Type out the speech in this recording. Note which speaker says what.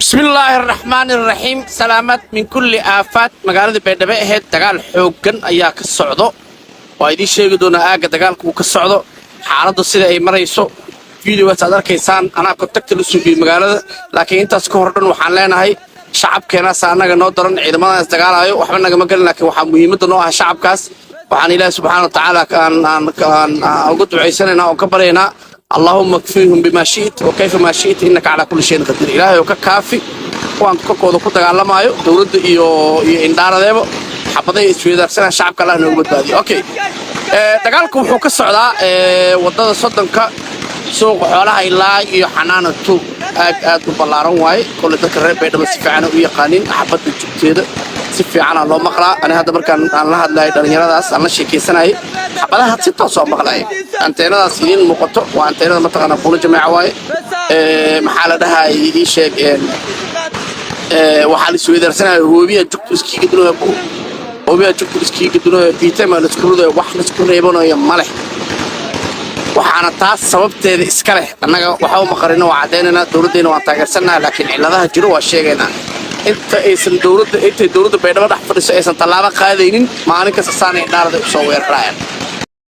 Speaker 1: بسم الله الرحمن الرحيم. سلامات من كل آفات. Magaalada Baydhabo ahayd dagaal xooggan ayaa ka socdo. Waa idiin sheegi doonaa aagga dagaalka uu ka socdo, xaaladdu sida ay marayso. Videogaas aad arkaysaan anaa contact la suubiyey magaalada, laakiin intaas ka hor dhan waxaan leenahay shacabkeenaasa annaga noo daran. Ciidamadan is dagaalayo waxba nagama gelin, laakiin waxaa muhiimadda noo ah shacabkaas. Waxaan Ilaahi subxaana wa tacaala aan uga ducaysanaynaa oo ka baryaynaa: اللهم اكفيهم بما شئت وكيف ما شئت، إنك على كل شيء قدير. Ilaahay oo ka kaafi kuwaan korkooda ku dagaalamaayo dowladda iyo indhaaradeebo xabaday isweydaarsanaa. Shacabka Allah noogu badbaadiyo. Okay, dagaalku wuxuu ka socdaa wadada 30-ka, Suuqa Xoolaha ilaa iyo Xanaana 2. Aad aad u ballaaran waaye. Kolley dadka reer Baydhabo si fiican u yaqaanin. Xabadda jugteeda si fiicanaa loo maqlaa. Ani hadda markaan aan la hadlayay dhallinyaradaas, aan la sheekaysanayay, xabadaha si toos oo maqlaya. Anteenadaas idiin muuqato waa anteenada mataqaana Buulo Jameeca waaye. Maxaa la dhahay, ii sheeg, waxaa la isweydaarsanaya hoobiya jugtu iskiiga dunaya, hoobiya jugtu iskiiga dunaya, biitama la isku ridayo, wax la isku reebanayo ma leh. Waxaana taas sababteeda iska leh annaga waxa uma qarino, waa caddaynaynaa. Dowladdeenna waan taageersannaha, laakiin cilladaha jiro waa sheegaynaa. Inta aysan dowladda, intay dowladda Baydhabo dhex fadhiso, aysan tallaabo qaadaynin, maalin kasta saanay indhaarada usoo weerarayaan.